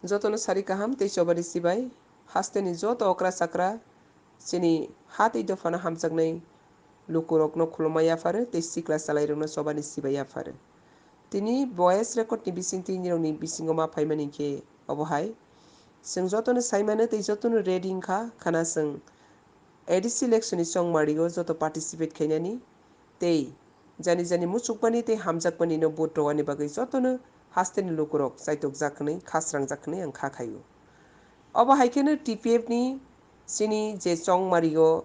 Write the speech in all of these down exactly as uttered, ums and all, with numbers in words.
Jotono sari kaham tei chobani sibai, hasteni joto okra chakra, chini ha tei dophano hamjaknai lukurokno khulumma yapharo tei sikla chalairokno chobani sibai yapharo. Tini voice record ni bisingtwi nirokni bisingo ma phaimani khe obo hai. Chwng jotono saimano tei jotono ready wngkha khana chwng A D C election ni chongmario joto participate khainani tei jani jani muchukmani tei hamjakmani no vote rwani bagwi jotono hasteni lukurok chaitokjak hwnwi, khasrangjak hwnwi ang kha khaio. Obo hai kheno T P F ni chini je chongmario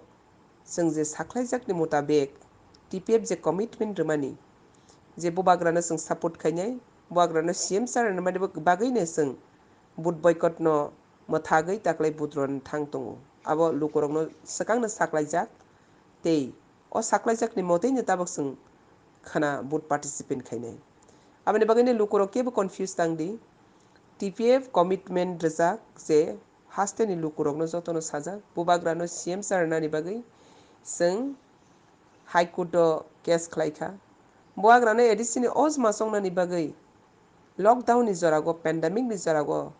chwng je sakhlaijakni mutabek T P F je commitment rwmani, je bubagrano chwng support khainai, bubagrano C M sir rwna bagwino chwng vote boycott no mwthagwi taklai vote rwna thang tongo. Abo lukurokno swkangno saklaijak tei o saklaijakni moteino tabuk chwng khana vote participant khainai. Aboni bagwino lukurok kebo confuse tangdi. T P F commitment rwjak je hasteni lukurokno jotono sajak, bubagrano C M sir rwnani bagwi chwng High Court o case khlaikha. Bubagrano A D C ni ojma chongnani bagwi lockdown ni jorago, pandemic ni jorago,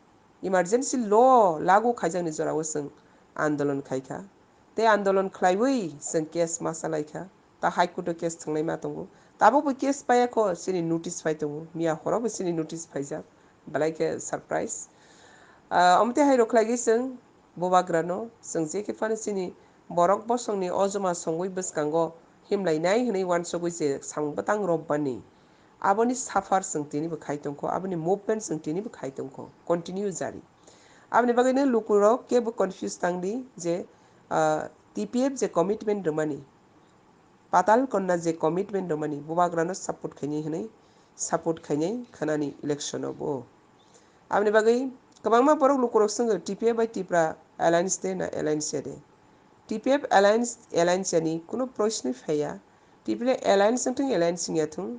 emergency law lagu khaijakni jorago chwng andolon khaikha. Tei andolon khlaiwi chwng case ma chalaikha. Ta High Court o case thwnglai ma tongo. Tabukbo case paiya kho, chini notice phai tongo. Miya horo bo chini notice phaijak. Belai khe surprise. Ah, omo tei hai rok khlaigwi chwng bubagrano, chwng je khe phano chini borok bosongni ojma songwi bwskango himlainai hwnwi uansugwi je samung bwtang robbani. Aboni suffer chwng tinibo khai tongkho, aboni movement chwng tinibo khai tongkho, continue jari. Aboni bagwino lukurok kebo confuse tangdi je, ah, T P F je commitment rwmani, Patal Konna je commitment rwmani, bubagrano support khainai hwnwi, support khainai khwnani election o bo. Aboni bagwi kwbangma borok lukurok swngo, T P F bai Tipra alliance de na alliance ya de? T P F alliance, alliance yani kuno proshno phaiya. T P F alliance wngthung, alliance wngya thung.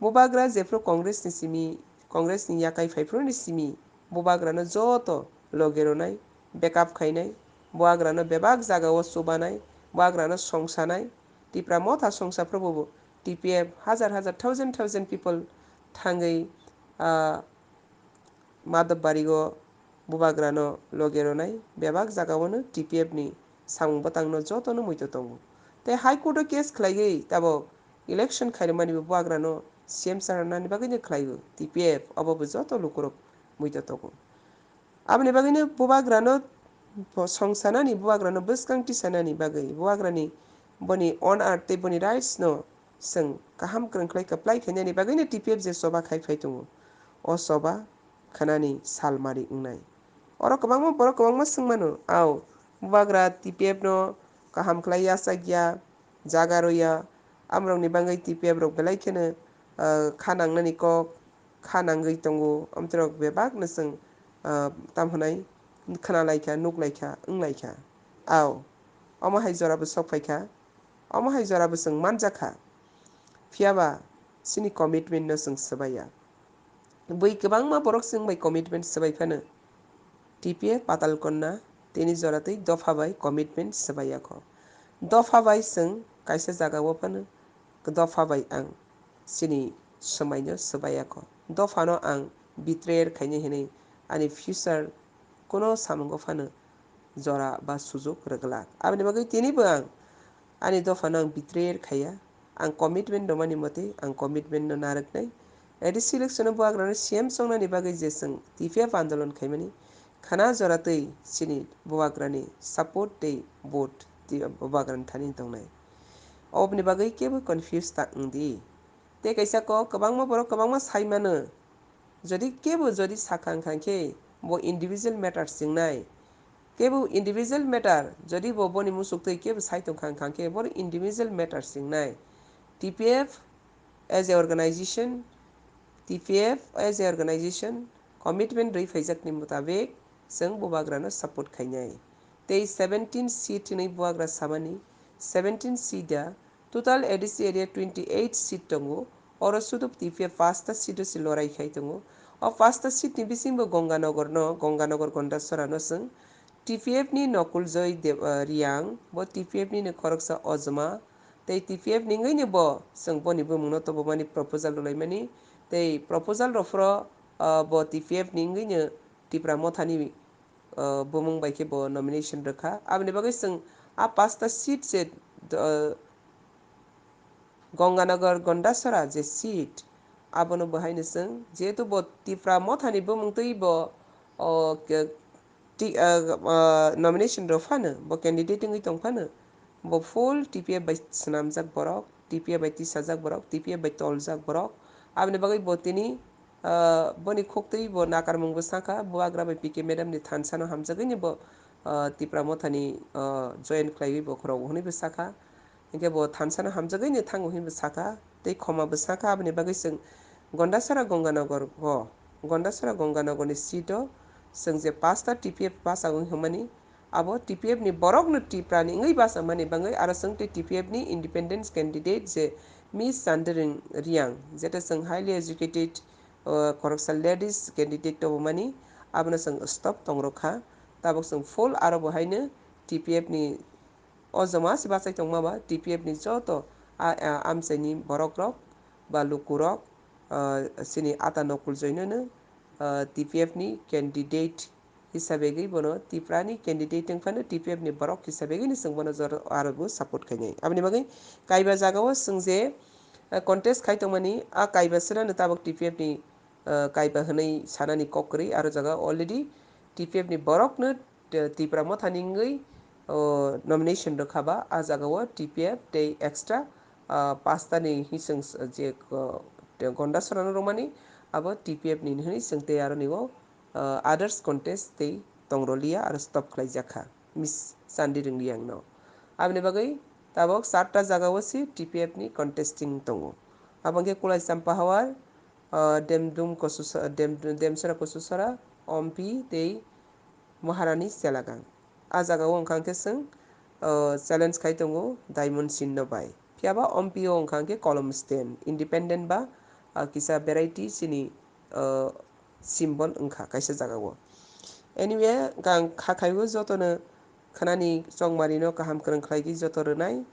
Bubagra jephru Congress ni simi, Congress ni yakai phaiphru ni simi, bubagrano joto loge ronai, backup khainai, bubagrano bebak jagao chubanai, bubagrano songsanai, Tipra motha songsa phrubo bo T P F hajar hajar, thousand thousand people thangwi, ah, Madhobari o bubagrano loge ronai, bebak jagao no T P F ni samung bwtangno jotono muito tongo. Tei High Court o case khlaiwi tabok election khairokmani bo bubagrano C M sir rwnani bagwino khlaio T P F, obo bo joto lukurok muito tongo. Aboni bagwino bubagrano bo songsanani, bubagrano bwskang tisanani bagwi, bubagrani boni honor tei boni rights no chwng kaham kwrwng khlai kwplai khainani bagwino T P F je choba khai phai tongo. O choba khwnani salmari wngnai. Oro kwbangma borok kwbangma swngmano, "Au, bubagra T P F no kaham khlai yachak ya, jaga rw ya, amorokni bagwi T P F rok belai kheno, ah, kha nangnani kok, kha nangwi tongo, amtwrok bebakno chwng, ah, tamo hwnai khna laikha, nuk laikha, wng laikha." Au, omo hai jora bo sok phaikha, omo hai jora bo chwng manjakha. Phiya ba chini commitment no chwng swbaiya. Bui kwbangma borok chwng bai commitment swbai phano, T P F Patal Konna tini jora tei dopha bai commitment swbaiya kho. Dopha bai chwng kaisa jaga o phano dopha bai ang chini swmai no swbaiya kho. Dopha no ang betrayal khainai hinwi ani future kuno samungo phano jora ba sujuk rwglak. Aboni bagwi tini bo ang ani dopha no ang betrayal khaiya. Ang commitment rwmani motwi ang commitment no narwknai. A D C election o bubagrano C M chongnani bagwi je chwng T P F andolon khaimani, khana jora twi chini bubagrani support tei vote twi bubagrani thani tongnai. Oboni bagwi kebo confuse ta wngdi. Tei kaisa kok kwbangma borok kwbangma sai mano. Jodi kebo jodi sakha wngkha khe bo individual matter chingnai. Kebo individual matter, jodi bo boni muchuk twi kebo sai tongkha wngkha khe bo individual matter chingnai. T P F as a organization, T P F as a organization commitment rwi phaijakni mutabek chwng bubagrano support khainai. Tei seventeen seat hinwi bubagra samani, seventeen seat da total A D C area twenty eight seat tongo, oro sudu T P F pasta seat o se lorai khai tongo. O pasta seat ni bisingo Gonganagar no, Gonganagar Gondasora no chwng T P F ni Nokul Joy Deb-, ah, Riang, bo T P F ni no khoroksa ojma, tei T P F ni wngwi no bo chwng boni bumung no tobomani proposal rwlaimani, tei proposal rw phro, ah, bo T P F ni wngwi no Tipra Mothani, uh, bumung bai khe bo nomination rwkha. Aboni bagwi chwng a pasta seat je, uh, Gonganagar Gondasara je seat, abono bo haino chwng, jehetu bo Tipra Mothani bumung twi bo, o, ke-, ti-, ah, ah, nomination rw phano, bo candidate wngwi tong phano, bo full T P F bai swnamjak borok, T P F bai tisajak borok, T P F bai toljak borok. Aboni bagwi bo tini, ah, boni khuk twi bo nakarmung bo sakha, Bubagra bai P K madam ni thansa no hamjagwi ni bo, ah, Tipra Mothani, ah, join khlaiwi bo khorok hwnwi bo sakha. Hinkhe bo thansa no hamjagwi ni thango hwnwi bo sakha, tei khoma bo sakha, aboni bagwi chwng Gondasara Gonganagar o, Gondasara Gonganagar ni seat o chwng je pasta T P F pass wng hwnmani, abo T P F ni borok no Tipra ni wngwi basa mani bagwi aro chwng tei T P F ni independent candidate je Miss Chandiring Reang, jeta chwng highly educated, o, khoroksa ladies candidate tongmani, abono chwng stop tongrokha. Tabuk chwng full aro bo haino T P F ni o joma se bachai tongma ba T P F ni joto a, a, amchaini borok rok ba lukurok, ah, chini ata Nokul Joinono, ah, T P F ni candidate hisabegwi bono Tipra ni candidate wng phano T P F ni borok hisabegwi no chwng bono jora aro bo support khainai. Aboni bagwi kaiba jagao chwng je, ah, contest khai tongmani, a kaiba swnano tabuk T P F ni, ah, kaiba hwnwi sanani kok kwrwi, aro jaga already T P F ni borokno, eh, Tipra Mothani wngwi, oh, nomination rwkha ba, a jagao T P F tei extra, ah, pasta ni hising s-, je, oh, Gondasarano rwmani, abo T P F ni hwnwi chwng tei aroni o, ah, others contest tei tongroliya aro stop khlaijakha Miss Chandiring Reang no. Aboni bagwi tabuk charta jagao se T P F ni contesting tongo. Abo hwnkhe Kulai Champa Hawar, ah, Demdum Kosusa-, Dem-, Demsora Kosusora, Ompi tei Maharani Selagang. A jagao wngkha hwnkhe chwng, ah, challenge khai tongo Diamond Sinno bai. Phiyaba Ompi o wngkha hwnkhe kolom stand, independent ba, ah, kisa variety chini, ah, symbol wngkha kaisa jagao. Anyway, ang kha khaiwi jotono khnani chongmarino kaham kwrwng khlaigwi joto rwnai.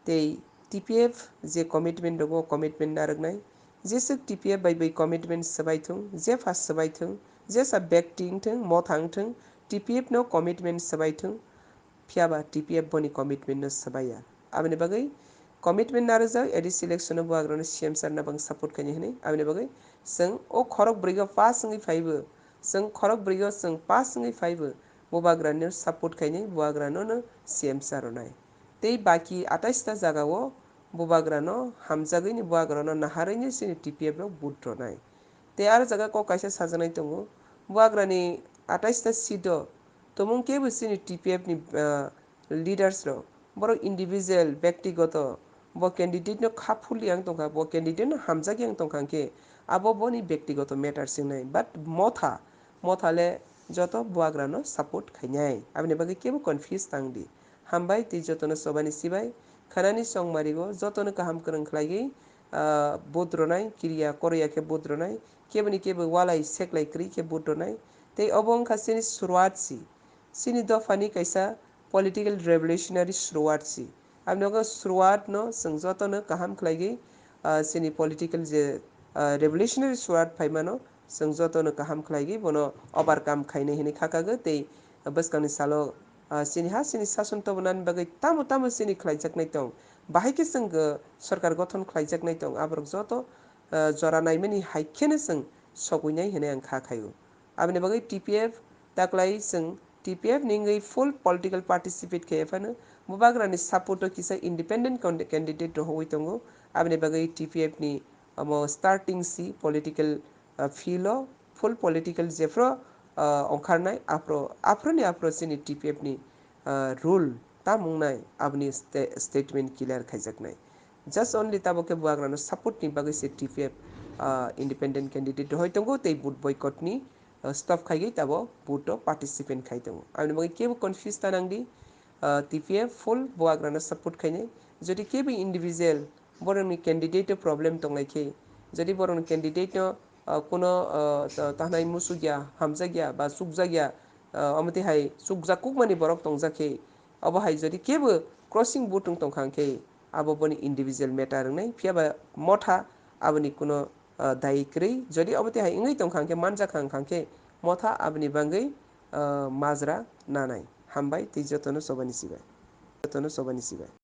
Tei T P F je commitment rwgo, commitment narwknai. Jeswk T P F bai bai commitment swbai thung, jepha swbai thung, jesa bekti wngthung, motha wngthung, T P F no commitment swbai thung. Phiyaba T P F boni commitment no swbaiya. Aboni bagwi commitment narwkjak A D C election o Bubagrano C M sir no bang support khainai hwnwi. Aboni bagwi chwng o khorok bwrwigo pass wngwi phaibo, chwng khorok bwrwigo chwng pass wngwi phaibo, Bubagrano support khainai, Bubagrano no C M sir rwnai. Tei baki atais ta jagao Bubagrano hamjagwini Bubagrano naharwini chini T P F rok vote rwnai. Tei aro jaga kok kaisa sajaknai tongo, Bubagrani atais ta seat o tumung kebo chini T P F ni, ah, leaders rok, borok individual, bektigoto, bo candidate no kha phulya wng tongkha, bo candidate no hamjakya wng tongkha hwnkhe abo boni bektigoto matter se wngnai, but motha, motha le joto Bubagrano support khainai, aboni bagwi kebo confuse tang di. Hambai tei jotono chobani sibai, khanani chongmarigo jotono kaham kwrwng khlaigwi, ah, vote rwnai, kiriya koroya khe vote rwnai, keboni kebo walai seklai kwrwi khe vote rwnai. Tei obo wngkha chini suruat si, chini dophani kaisa political revolutionary suruat si. Aboni bagwi suruat no chwng jotono kaham khlaigwi, ah, chini political je, ah, revolutionary suruat phaimano chwng jotono kaham khlaigwi bono overcome khainai hinwi kha kagwi tei bwskangni salo, ah, chini ha chini sason tobonani bagwi tamo tamo chini khlaijaknai tong, bahai khe chwng, ah, sorkar gothon khlaijaknai tong, aborok joto, ah, jora naimani hai kheno chwng sogwinai hinwi ang kha khaio. Aboni bagwi T P F taklai chwng T P F ni wngwi full political participate khe phano Bubagrani support o kisa independent con-, candidate rohorwi tongo. Aboni bagwi T P F ni omo starting si political, ah, field o full political jephru, ah, ongkharnai aphru, aphru ni aphru chini T P F ni, ah, rule tam wngnai aboni sta-, statement clear khaijaknai. Just only tabuk khe Bubagrano support ni bagwi se T P F, ah, independent candidate rohoi tongo tei vote boycott ni, ah, stop khaigwi tabuk vote o participant khai tongo. Aboni bagwi kebo confuse ta nang di, ah, T P F full Bubagrano support khainai. Jodi kebo individual borokni candidate o problem tonglai khe, jodi borokni candidate no, ah, kuno, ah, ta-, tahnai musukya, hamjakya ba chukjakya, ah, omo twi hai chukjak kukmani borok tongjak khe, obo hai jodi kebo crossing vote wng tongkha hwnkhe, abo boni individual matter wngnai, phiyaba motha aboni kuno, ah, dai kwrwi. Jodi omo twi hai wngwi tongkha hwnkhe, manjakha wngkha hwnkhe, Motha aboni bagwi, ah, majra nanai. Hambai tei jotono chobani sibai. Jotono chobani sibai.